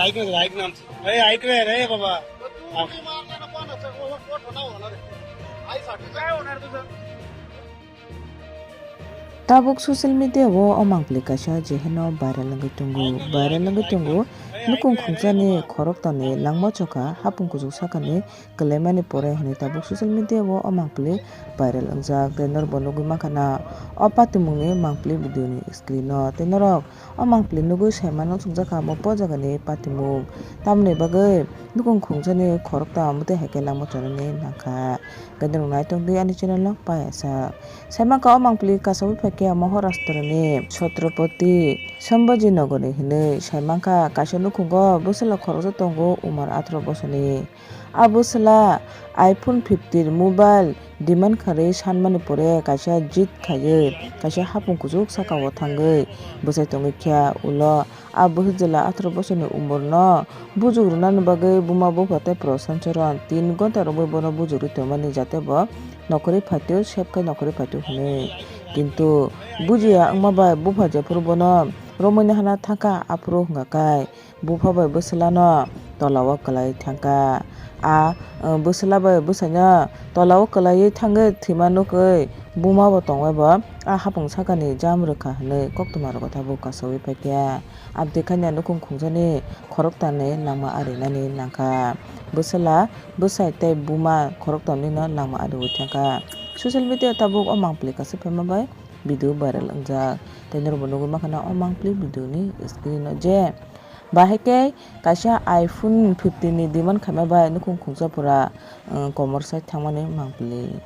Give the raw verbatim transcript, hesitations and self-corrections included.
ऐक ना जरा, ऐक ना. अरे ऐक रे, रे बाबा. तू भी मारना ना, कौन अच्छा, वो, वो ठंडा होगा ना रे. आई साठी काय होणार तुझं? Tabuk social media o o mangpili kaisa jeheno viral wngwi tongo. Viral wngwi tongo, nukung khungchani khorokthani langma chokha hapung kuchuk sakani kwlaimani pore hwnwi tabuk social media o o mangpili viral wngjak. Tei norokbo nugwi mankha na o patimungni mangpili video ni screen o. Tei norok o mangpili nugwi saimano chukjakha omo po jagani patimung. Tamoni bagwi nukung khungchani khoroktham omo twi hai khe langma chonani nangkha. Tei norok naitokdi ani channel no paiyasak. Saimankha o mangpili kasawi phaikhe Maharashtra ni Chhatrapati Sambhaji Nagar ni hinwi saimankha. Kaisa nukhungo bwsala khoroksa tongo, umar atharo bosorni. A bwsala iPhone fifteen mobile demand kharwi sanmani pore kaisa jit khaiwi kaisa hapung kuchuk sakao thangwi bwchai tongwi kha. Ulo a bwsajwla atharo bosorni umorno bujuk rwnani bagwi buma bupha tei Prasant Charan tin gonta romwi bono bujuk rwi tongmani, jate bo nokhorwi phaitio, sep khe nokhorwi phaitio hwnwi. Kintu bujiya wngma bai bupha jephuru bono romwi nahana thangkha, aphuru hwnkha khe bupha bai bwswlano tolao kwlai thangkha. A, uh, bwswla bai bwsaino tolao kwlaiwi thangwi thwima nukwi buma bo tongbai bo a hapung sakani jam rwkha hwnwi koktwma rogo tabuk kasawi phaikha. Aboni khaina nukung khungjani khorokthani langma arinani nangkha. Bwswla, bwsai tei buma khoroktham nino langma ariwi thangkha. Social media tabuk o mangpili kasawi phaima bai video viral wngjak. Tei norokbo nugwi mankha na o mangpili video ni screen o je bahai khe kaisa iPhone fifteen ni demand khaima bai nukung khungsa pura, um, komor side thangmani mangpili.